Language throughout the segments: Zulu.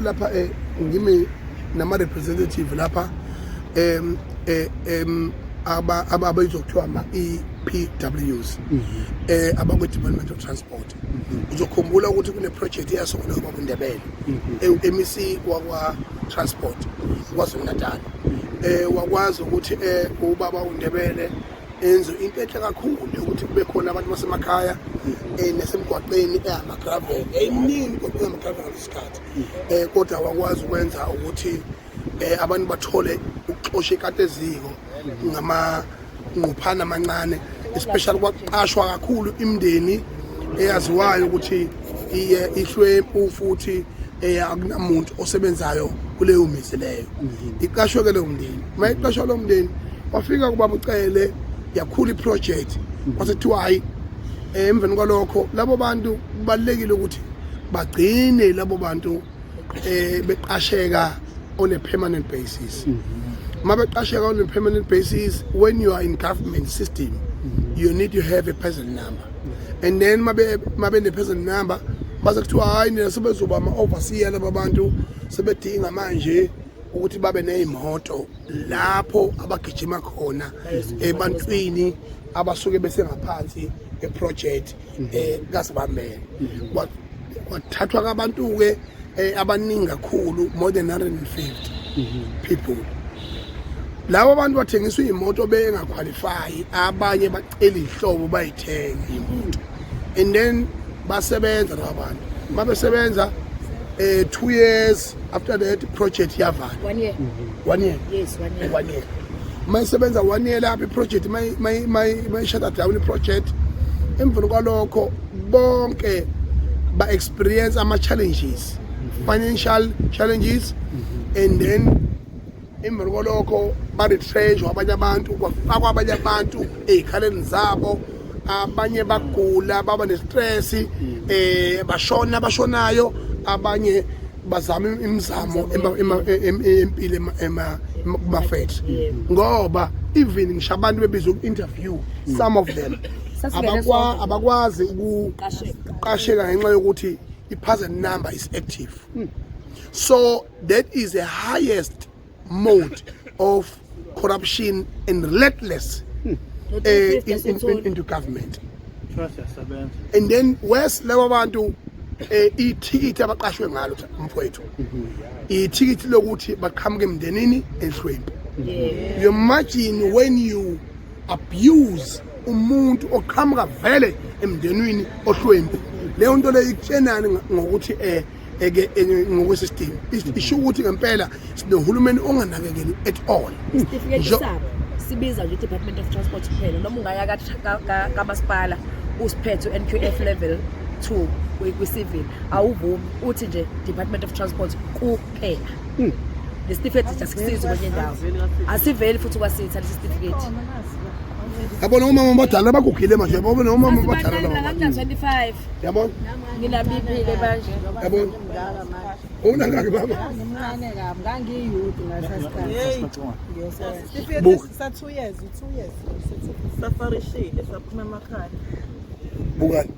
Lapha ngimi nama representative lapha em eh em aba ababizwa kuthiwa ama EPWs abakwe Department of Transport. Uzokhumbula ukuthi kune project eyasungulwa ubaba uNdebele, MEC wakwa Transport KwaZulu Natal. Wakwazi ukuthi ubaba uNdebele enze into enhle kakhulu ukuthi kube khona abantu basemakhaya nasemgwaqeni ehama gravel, eminingi imigwaqo ehama gravel ngalesikhathi, kodwa wakwazi ukwenza ukuthi abantu bathole ukuxosha ikati eziko ngama ngquphana amancane, especially kwaqashwa kakhulu imindeni eyaziwayo ukuthi iye ihlwempu futhi akunamuntu osebenzayo kuleyo mizi leyo. Iqashwe ke leyo mndeni. Mayiqashwa lo mndeni, wafika kubaba uCele, yakhula iproject, kwase kuthiwa hayi, emveni kwalokho labo bantu kubalekile ukuthi bagcine labo bantu beqasheka on a permanent basis. Mabeqasheka on a permanent basis, when you are in government system, you need to have a personal number, and then mabe ne personal number, base kuthiwa hayi, nina sebezoba ama overseer. Laba bantu sebedinga manje ukuthi babe nezimoto lapho abagijima khona ebantwini abasuke besengaphansi eproject kaSibambele. Kwathathwa abantu ke abaningi kakhulu, more than 150 people. Labo bantu bathengiswa iy'moto bengaqualify, abanye bacela iy'hlobo bayithenge iy'moto, and then basebenza laba bantu. Uma besebenza 2 years, after that project yavala. One year. One year. Yes, one year. One year. Uma isebenza one year lapho iproject, mayi-shut down iproject, emveni kwalokho bonke ba-experience ama-challenges, financial challenges, and then emveni kwalokho ba-retrenchwa abanye abantu, kwafakwa abanye abantu ey'khaleni zabo. Abanye bagula, baba ne-stress, bashona abashonayo, abanye bazama imizamo empilo kuma-factory, ngoba even ngisho abantu bebizwa uku-interview, some of them Sasingene sonke. Abakwazi Ukuqasheka. Ukuqasheka ngenxa yokuthi i-person number is active. So that is the highest mode of corruption and relentless into government. Trust yasebenza. And then worse, labo bantu ithikithi abaqashwe ngalo, mfowethu, ithikithi lokuthi baqhamuke emndenini enhlwempu. You imagine when you abuse umuntu oqhamuka vele emndenini ohlwempu, leyo nto leyo ikutshenani ngokuthi eke ngokwesystem isho ukuthi ngempela sinohulumeni onganakekeli at all. Isitifiketi sabo sibiza nje i-Department of Transport kuphela. Noma ungaya kamasipala usiphethe u-NQF level 2 kwi-civil, awuvumi, uthi nje Department of Transport kuphela. Lesitifiketi nje asikusizi kwenye indawo, asiveli futhi kwasitha lesi sitifiketi. Yabona omama abadala abagugile manje, yabona omama abadala laba. Ngina-25. Yabona. Nginabiphile manje. Yabona, unangaki baba? Ngimncane kabi, ngangiyouth ngaleso sikhathi. Buka. Sa 2 years, 2 years. Safarishile, saphuma emakhaya. Bukani.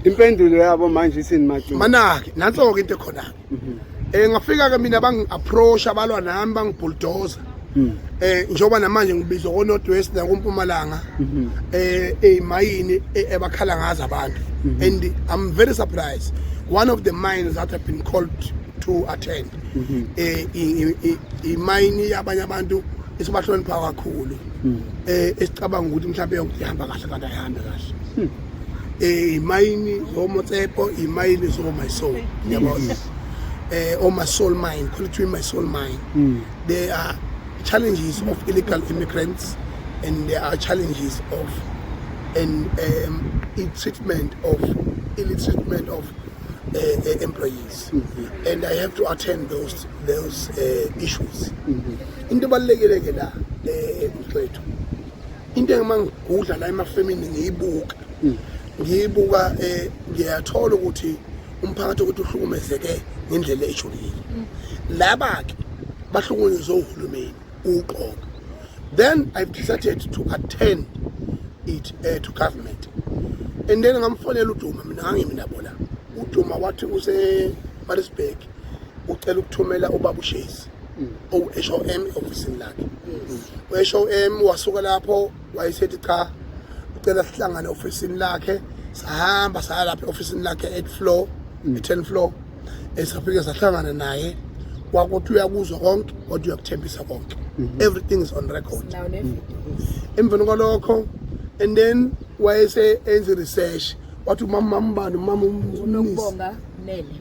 Impendulo yabo manje isini, Madumo? Manake nanso-ke into ekhona-ke. Ngafika ke mina, bangi-approach, abalwa nami, bangibulldoza. Njengoba namanje ngibizwa ko North West nakuMpumalanga eyimayini ebakhala ngazo abantu, and I'm very surprised, one of the mines that have been called to attend imayini yabanye abantu esibahlonipha kakhulu, esicabanga ukuthi mhlawumbe yonke ihamba kahle, kanti ayihambe kahle. Imayini zoMotsepo, imayini zo my soul, yabona, oh, my soul mine, call it my soul mine. There are challenges of illegal immigrants and there are challenges of and ill treatment of employees, and I have to attend those issues. Into ebalulekile ke la, mfowethu, into engima ngigudla la emafemini, ngiyibuka, ngiyathola ukuthi umphakathi ukuthi uhlukumezeke ngendlela ejulile. Laba ke bahlukunyezwe uhulumeni uqobo. Then I've decided to attend it to government, and then ngamfonela uDuma. Mina ngangimi nabo la. uDuma wathi use Maritzburg ucela ukuthumela ubaba uShezi owu-HOM e-ofisini lakhe. U-HOM wasuka lapho wayesethi cha, ucela sihlangane ofisini lakhe. Sahamba saya lapha e-ofisini lakhe 8 floor, e-10 floor. Esafike sahlangana naye, wakuthi uyakuzwa konke, wathi uyakuthembisa konke. Everything is on record. Nawo ne-video. Emveni kwalokho, and then wayese enze research, wathi umama mambani, umama uMnisi. UNokubonga Nene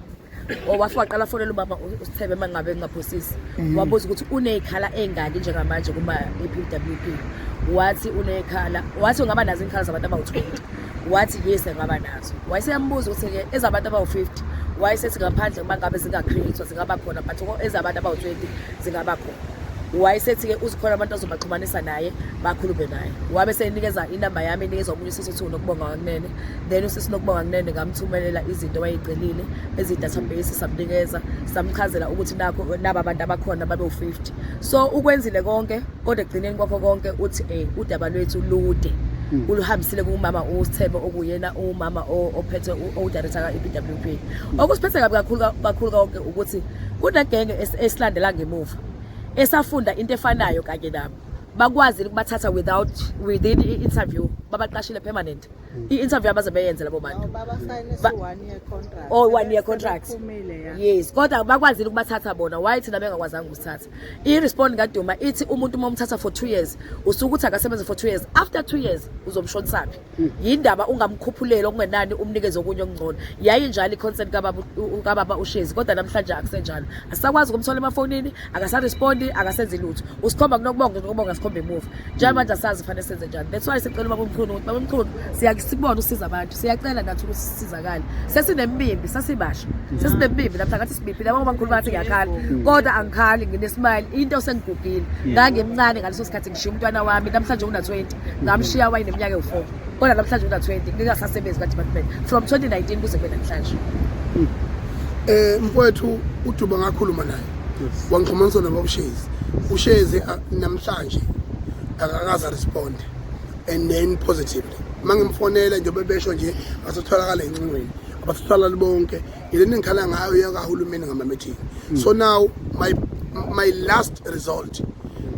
owafika waqala afonela ubaba uSithebe, uma ngabe ngingaphosisi, wabuza ukuthi uney'khala ey'ngaki njengamanje kuma-EPWP. Wathi uney'khala, wathi ungaba nazo iy'khala zabantu abawu-20. Wathi yes, angaba nazo. Wayeseyambuza ukuthi-ke ezabantu abawu-50? Wayesethi ngaphandle uma ngabe zinga-create-wa zingaba khona, but ezabantu abawu-20 zingaba khona. Wayesethi-ke uzikhona abantu azobaxhumanisa naye, bakhulume naye. Wabe seyinikeza inamba yami, inikeza omunye usisi othiwa uNokubonga Wakunene. Then usisi Nokubonga Kunene ngamthumelela izinto wayeyicelile eziyi-database, samnikeza, samchazela ukuthi nakho naba abantu abakhona babe u-50. So ukwenzile konke, kodwa ekugcineni kwakho konke uthi udaba lwethu lude, uluhambisile kumama uSithebe, okuyena umama ophethe owu-director ka-EPWP. Okusiphethe kabi kakhulu kakhulu konke ukuthi kunegenge esilandela ngemuva esafunda into efanayo kanye nabo, bakwazile ukubathatha without within i-interview, babaqashile permanent. I-interview abaze beyenze labo bantu. Babasayine one year contract. Oh, one year contract. Sebephumile, ya. Yes, kodwa bakwazile ukubathatha bona. Why thina bengakwazanga ukusithatha? I-respond kaDuma ithi umuntu uma umthatha for 2 years, usuke uthi akasebenze for 2 years. After 2 years uzomshonisaphi? Yindaba ungamkhuphuleli okungenani, umnikeze okunye okungcono? Yayinjalo i-consent kababa uShezi, kodwa namhlanje akusenjalo. Asisakwazi ukumthola emafonini, akasarespondi, akasenzi lutho. Usikhomba kuNokubonga, Nokubonga sikhomba emuva. Njengamanje asazi kufanele senze njani. That's why sicela ubaba umkhulu ukuthi, baba umkhulu, siyakubona usiza abantu, siyacela nathi ukuthi sisizakale. Sesinemibimbi, sasibasha, sesinemibimbi namhla ngathi sibiphile ngoba ngikhuluma ngathi ngiyakhala, kodwa angikhali, ngine-smile. Into sengigugile, ngangimncane ngaleso sikhathi ngishiya umntwana wami, namhlanje una-20. Ngamshiya wayeneminyaka ewu-4, kodwa namhlanje una-20, ngingasasebenzi ka-department from 2019 kuze kube namhlanje. Mfowethu uDuba ngakhuluma naye, wangixhumanisa nobaba uShezi. UShezi namhlanje akakaze respond and then positively mangimfonela nje bebesho nje asatholakala encingweni, abasitholakali bonke. Yilento engikhala ngayo yakahulumeni ngama-meeting. So now my last result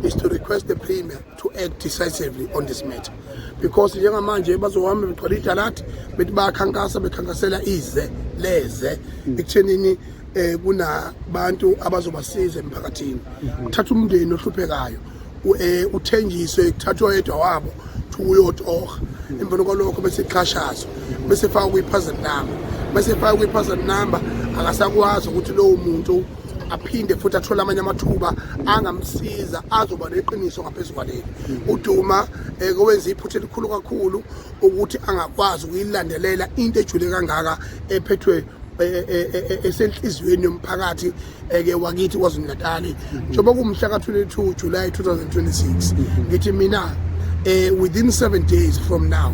is to request the premier to act decisively on this matter, because njengamanje bazohamba begcwala idaladi bethi bayakhankasa, bekhankasela ize leze ekuthenini kunabantu abazobasiza emphakathini. Kuthatha umndeni ohluphekayo, uthenjiswe, kuthathwa oyedwa wabo kuthiwa uyotoha. Emveni kwalokho bese ixhashazwa, bese faka kwi-person number, bese faka kwi-person number, akasakwazi ukuthi lowo muntu aphinde futhi athole amanye amathuba angamsiza azoba neqiniso ngaphezu kwaleli. UDuma kowenza iphutha elikhulu kakhulu ukuthi angakwazi ukuyilandelela into ejule kangaka ephethwe esenhliziyweni yomphakathi eke wakithi KwaZulu Natal, njengoba kumhla ka-22 July 2026. Ngithi mina within 7 days from now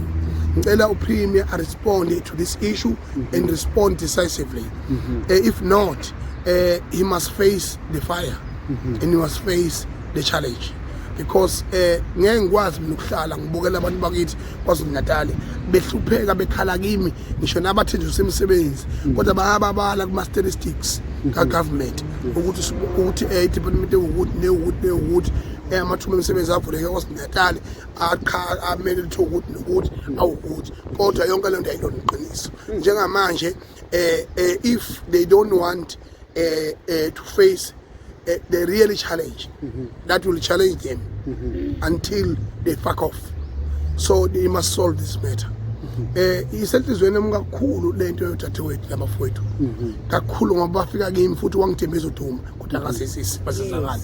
ngicela uPremier a respond to this issue and respond decisively. If not, he must face the fire and he must face the challenge, because ngeke ngikwazi mina ukuhlala ngibukela abantu bakithi KwaZulu Natal behlupheka, bekhala kimi, ngisho nabathenjiswa imisebenzi, kodwa bayababala kuma statistics ka government ukuthi department ewukuthi newukuthi newukuthi amathuba emisebenzi avuleke KwaZulu Natal aqha amele litho ukuthi nokuthi awukuthi, kodwa yonke le nto ayilona iqiniso njengamanje. If they don't want to face the really challenge that will challenge them until they fuck off, so they must solve this matter. Isenhlizweni yami kakhulu lento yodadewethu nabafowethu kakhulu, ngoba bafika kimi futhi wangithembisa uDuma, kodwa akasisisi basizakale.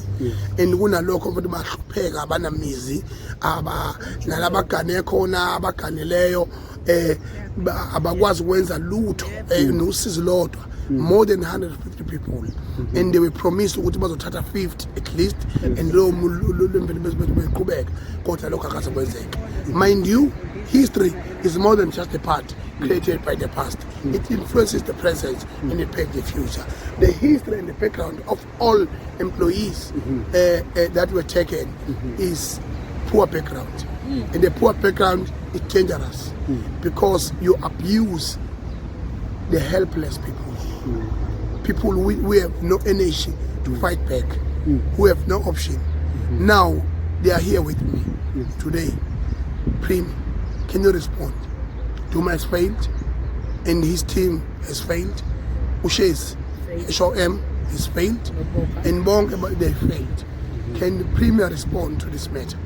And kunalokho futhi bahlupheka, abanamizi, aba nalabagane khona abaganileyo abakwazi ukwenza lutho nosizi lodwa. More than 150 people, and they were promised ukuthi bazothatha 50 at least, and lowo lemvelo beqhubeka, kodwa lokho akaze kwenzeka. Mind you, history is more than just a part created by the past. It influences the present and it paves the future. The history and the background of all employees that were taken is poor background, and the poor background is dangerous because you abuse the helpless people. People we have no energy to fight back, who have no option. Now they are here with me today. Prim, can you respond? Duma has failed, and his team has failed. Ushezi, HOM has failed, and bonke they failed. Can the Premier respond to this matter?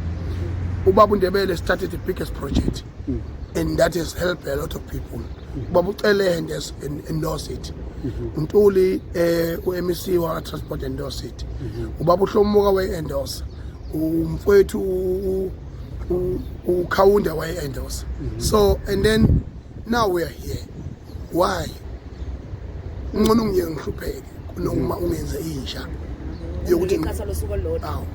Ubaba uNdebele started the biggest project, and that has helped a lot of people. Ubaba uCele has endorsed it. Ntuli, u-MEC wa transport, endorse it. Ubaba uHlomuka waye-endorse. Umfowethu uKhawunda waye-endorse. So and then now we are here. Why? Ngcono ngiye ngihlupheke kunoma ungenze inja yokuthi Iqatha losuku olulodwa. Awu.